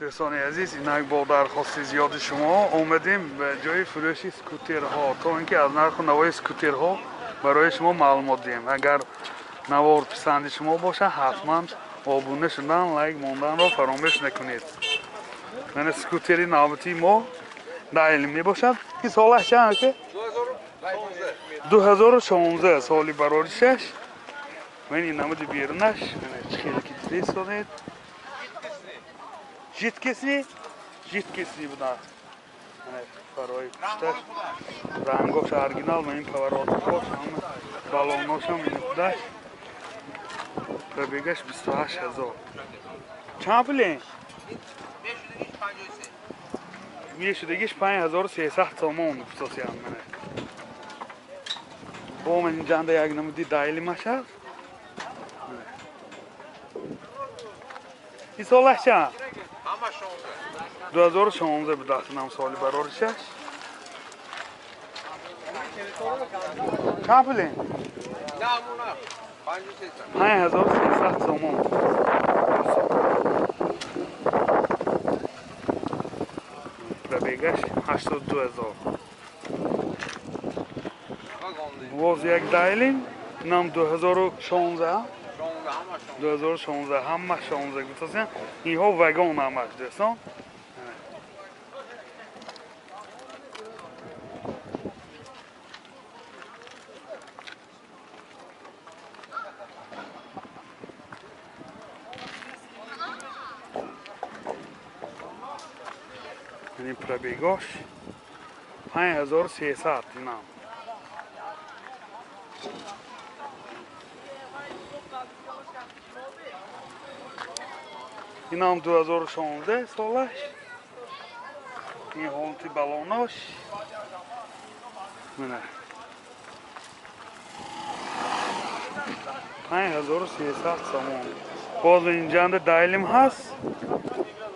Дӯстони азиз, инак бо дархости зиёди шумо омадем ба ҷои фурӯши скутерҳо, то ин ки аз нарху навои скутерҳо барои шумо маълумот диҳем. Агар навор писанди шумо бошад, ҳатман обуна шудан, лайк монданро фаромӯш накунед. Мана скутери навбатии мо Дайлим мебошад. Ин солаш чанд ки? 2016 соли бароришаш. Ман ин намуди берунаш, чӣ хеле ки дидед. Жидкостный, жидкостный будааст. Барои пушташ рангош оригинал, ва ин поворотникош, ҳама баллоношам ин худаш. Пробегаш 28 ҳазор. Чанд пуле? Мешудагиш 5300 сомон гуфтосиям мана. Бо ман инҷанда як намуди Дайлимаш аст. Ин солаш чанд? 2016 будааст нам соли бароришаш. Чанд пуле? 5300 сомон. Пробегаш 82 ҳазор. Боз як Дайлим, нам 2016. 2016 ҳама 16 гуфтасиям. Инҳо вагон ҳамаш дӯстон. Ин пробегош 5300 инам. Инам 2016 солаш. Ин ҳолати баллонош. Мана. 5300 сомон. Боз инҷанда Дайлим ҳаст.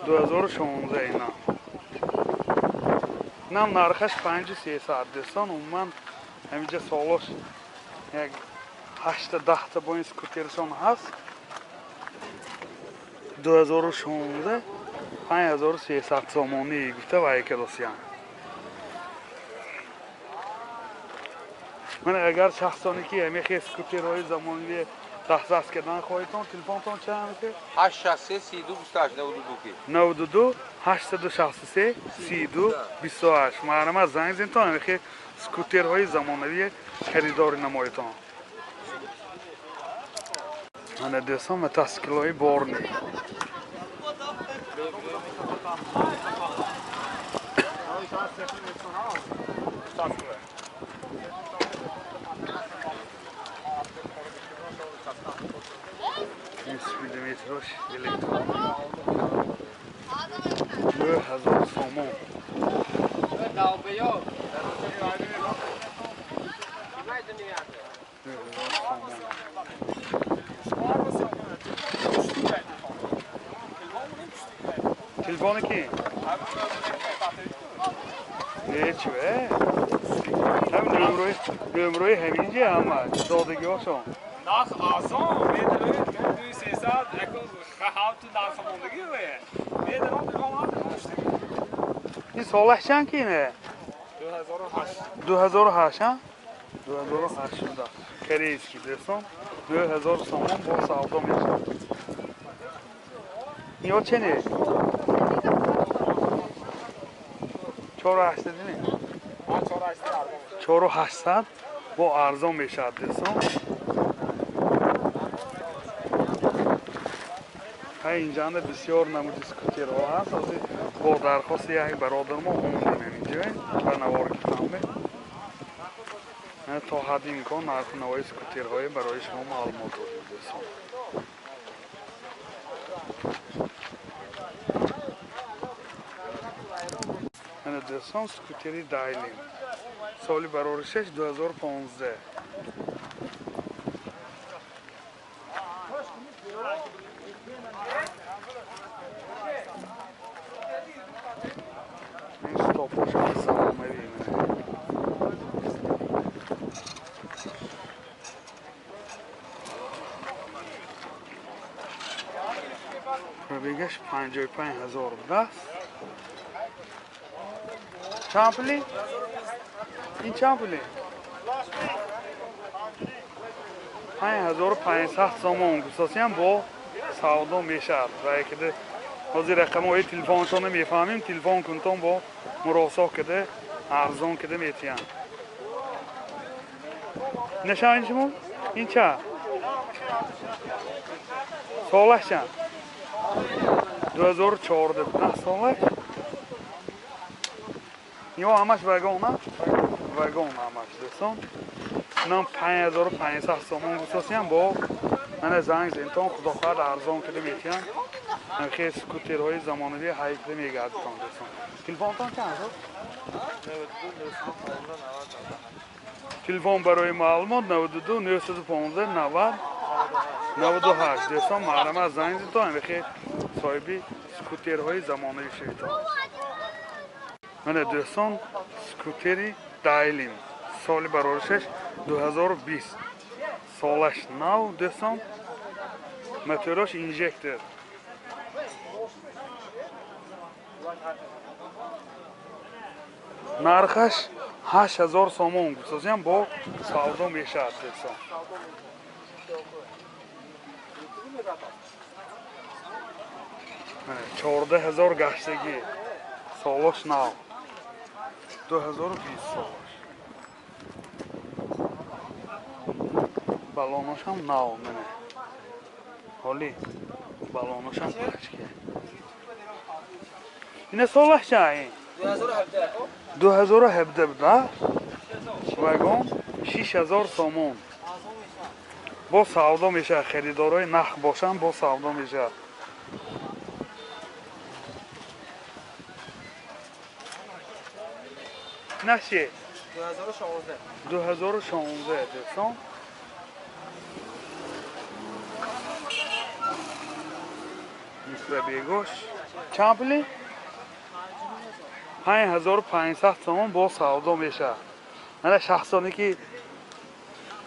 2016 инам. Инам нархаш 5300 дӯстон. Умуман ҳаминҷа солош як 8-10 бо ин скутершон ҳаст. 2016 5300 сомонӣ гуфта вай кардосиям. Ман агар шахсоне ки ҳамихе скутерҳои замонавӣ дастрас кардан хоҳедтон, телефонтон чанд ки? 863 32 28 92 92 863 32 28. Марҳамат занг зинтон ҳамихе скутерҳои замонавӣ харидорӣ намоедтон. Мана дӯстон, мотосиклҳои борни. Ин спидометрош электрон. 9000 сомон. Телефони ки? Ҳеч ве. Ҳамин нумрои ҳаминҷа ҳама додагиҳошон. Нарх арзон, медонед, 2300, акун ҳавту нарх мондагӣ ве. Медонам телефон ҳам телефон. Ин солаш чанд ки ине? 2008. 2008 ҳа? 2008 шуда. Корейский дӯстон, 9000 сомон бо савдо мешавад. Инҳо чене? 4800 не? 4800 бо арзон мешавад дӯстон. Ҳа инҷанда бисёр намуди скутерҳо ҳаст. Ҳозир бо дархости як бародар мо омадем ҳаминҷо ба навор гирифтам. То ҳадди имкон нарху навои скутерҳое барои шумо маълумот додем дӯстон. Мана дӯстон, скутери Дайлим. Соли бароришаш 2015. Ин стопош саломавӣ. Пробегаш 55,000 будааст. Чанд пули? Ин чанд пули? 5500 сомон гуфтосиям бо савдо мешавад. Ва якиде ҳозир рақамҳои телефоншонро мефаҳмем, телефон кунтон бо муросо киде арзон киде метиҳанд. Нешавед шумо? Ин ча? Солаш чанд? 2014 буда солаш. Ё ҳамаш вагон, а? Вагон ҳамаш дӯстон. Инам 5500 сомон гуфтосиям бо мана занг зентон худо хоҳад арзон кида метиҳанд. Хе скутерҳои замонавӣ ҳай кида мегардитон дӯстон. Телефонтон чанд шуд? Телефон барои маълумот 92 915 90 98 дӯстон маҳрама занг зентон хе соҳиби скутерҳои замонавӣ шавитон. Мана дӯстон скутери Дайлин соли бароришаш 2020 солаш нав дӯстон, мотораш инжектор. Нархаш 8000 сомон гуфтосиям бо савдо мешавад дӯстон. 14000 гаштагӣ, солаш нав 2020 солаш. Балоношам нав мене. Ҳоли балоношам пачке. Ине солаш ча ин? 2017 буда. Вагон 6000 сомон. Бо савдо мешавад, харидорои нах бошанд бо савдо мешавад. Наше 2016. 2016 дӯстон. Микробегош чанд пули? 5500 сомон бо савдо мешавад. Мана шахсоне ки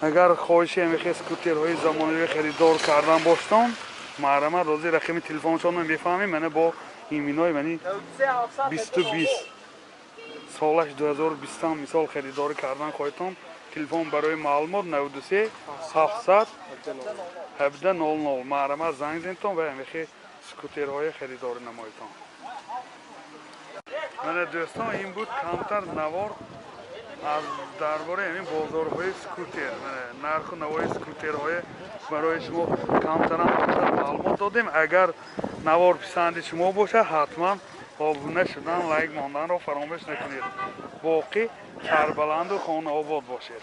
агар хоҳиши ҳамихе скутерҳои замонавӣ харидор кардан боштон, маҳрама рози рақами телефоншонро мефаҳмем. Мана бо иминои мани 2020 солаш 2020 мисол харидорӣ кардан хоҳитон, телефон барои маълумот 93 700 17 00 маҳрама занг зентон ва ҳамихе скутерҳои харидорӣ намоитон. Мана дӯстон, ин буд камтар навор аз дар бораи ҳамин бозорҳои скутер. Нарху навои скутерҳои барои шумо камтарам маълумот додем. Агар навор писанди шумо бошад, ҳатман обуна шудан, лайк монданро фаромӯш накунед. Боқӣ сарбаланду хонаобод бошед.